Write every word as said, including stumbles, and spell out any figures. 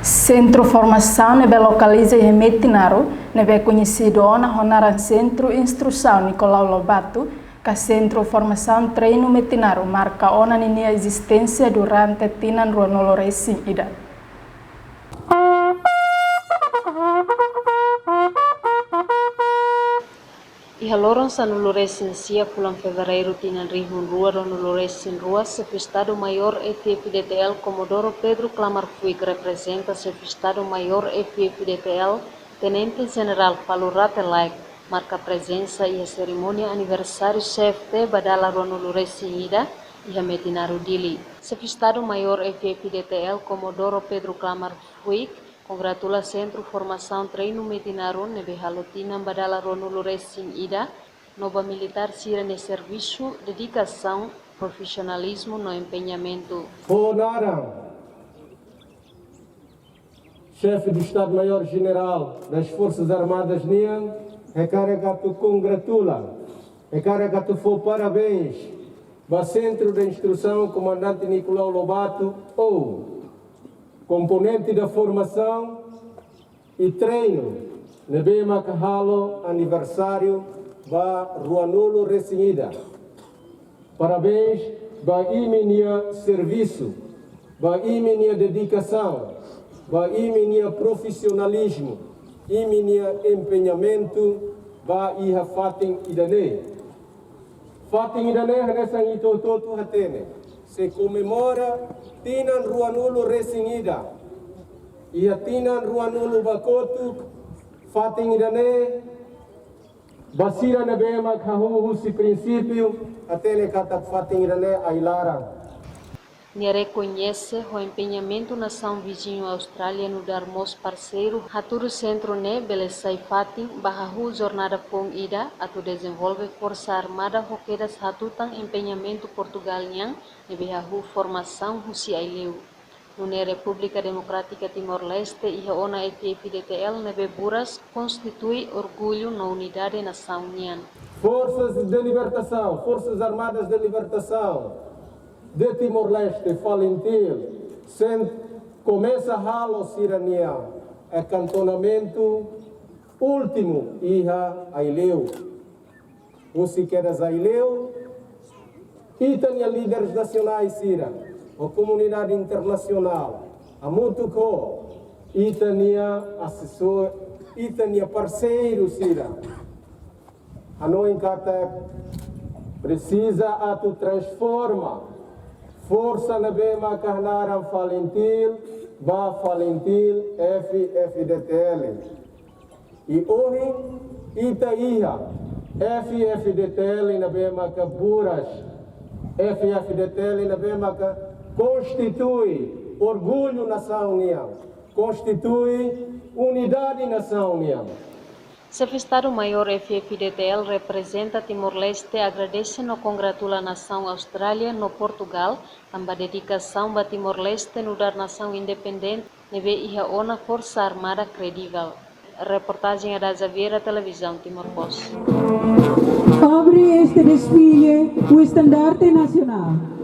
Sentru formasaun ne'ebé lokaliza iha Metinaro, ne'ebé koñesidu ona ho naran Sentru Instrusaun Nicolau Lobato, ka Sentru Formasaun Treinu Metinaro, marka ona ninia ezisténsia durante tinan ruanulu resin ida. Iha loron sanulu resin sia fulan Fevereiru tinan rihun rua ruanulu resin rua, Xefe Estadu Maiór F-FDTL Comodoro Pedro Klamar Fuik reprezenta Xefe Estadu Maiór F-FDTL Tenente Jenerál Falur Rate Laek marka prezensa iha serimónia aniversáriu C F T ba dala ruanulu resin ida iha Metinaro, Dili. Xefe Estadu Maiór F-FDTL Comodoro Pedro Klamar Fuik kongratula Sentru Formasaun Treinu Metinaro ne'ebé halo tinan ba dala ruanulu resin ida no ba militár sira-nia servisu, dedikasaun, profisionalizmu no empeñamentu. Fó naran Xefe do Estado-Maior-General das Forças Armadas nian, hakarak atu kongratula, hakarak atu fó parabéns ba Centro de Instrução Comandante Nicolau Lobato, ou Componente da Formação e Treino, ne'ebé maka halo aniversáriu ba ruanulu resin ida. Parabéns ba imi-nia servisu, ba imi-nia dedikasaun, ba imi-nia profisionalizmu, imi-nia empeñamentu ba iha fatin ida-ne'e. Fatin ida-ne'e hanesan ita hotu-hotu hatene, sei komemora tinan ruanulu resin ida. Iha tinan ruanulu ba kotuk, fatin ida-ne'e, ba sira ne'ebé mak hahú husi prinsípiu, hatene katak fatin ida-ne'e ai-laran. Nia rekoñese ho empeñamentu nasaun viziñu Austrália nu'udar mós parseiru, hatudu sentru ne'e bele sai fatin ba hahú jornada foun ida atu dezenvolve Forsa Armada ho kedas hatutan empeñamentu Portugál nian ne'ebé hahú formasaun husi Aileu. Nune'e Repúblika Demokrátika Timor-Leste iha ona F-FDTL ne'ebé buras konstitui orgullu no unidade nasaun nian. Forças de Libertação, Forças Armadas de Libertação de Timor-Leste, FALINTIL, sen komesa halo sira-nia akantonamentu últimu iha Aileu. Husi kedas Aileu, ita-nia líderes nasionais sira, ho komunidade internasionál, hamutuk ho ita-nia asesór, ita-nia parseiru sira, hanoin katak presiza atu transforma forsa ne'ebé maka naran FALINTIL ba FALINTIL F-FDTL. I ohin ita iha F-FDTL ne'ebé maka buras, F-FDTL ne'ebé maka konstitui orgullu nasaun nian, konstitui unidade nasaun nian. Xefe Estadu-Maiór F-FDTL reprezenta Timor-Leste agradese no kongratula nasaun Austrália no Portugál tanba dedikasaun ba Timor-Leste nu'udar nasaun independente ne'ebé iha ona Forsa Armada kredivel. Reportajen Adaza Vieira, Televizaun Timor Post. Abre este desfile o estandarte nacional.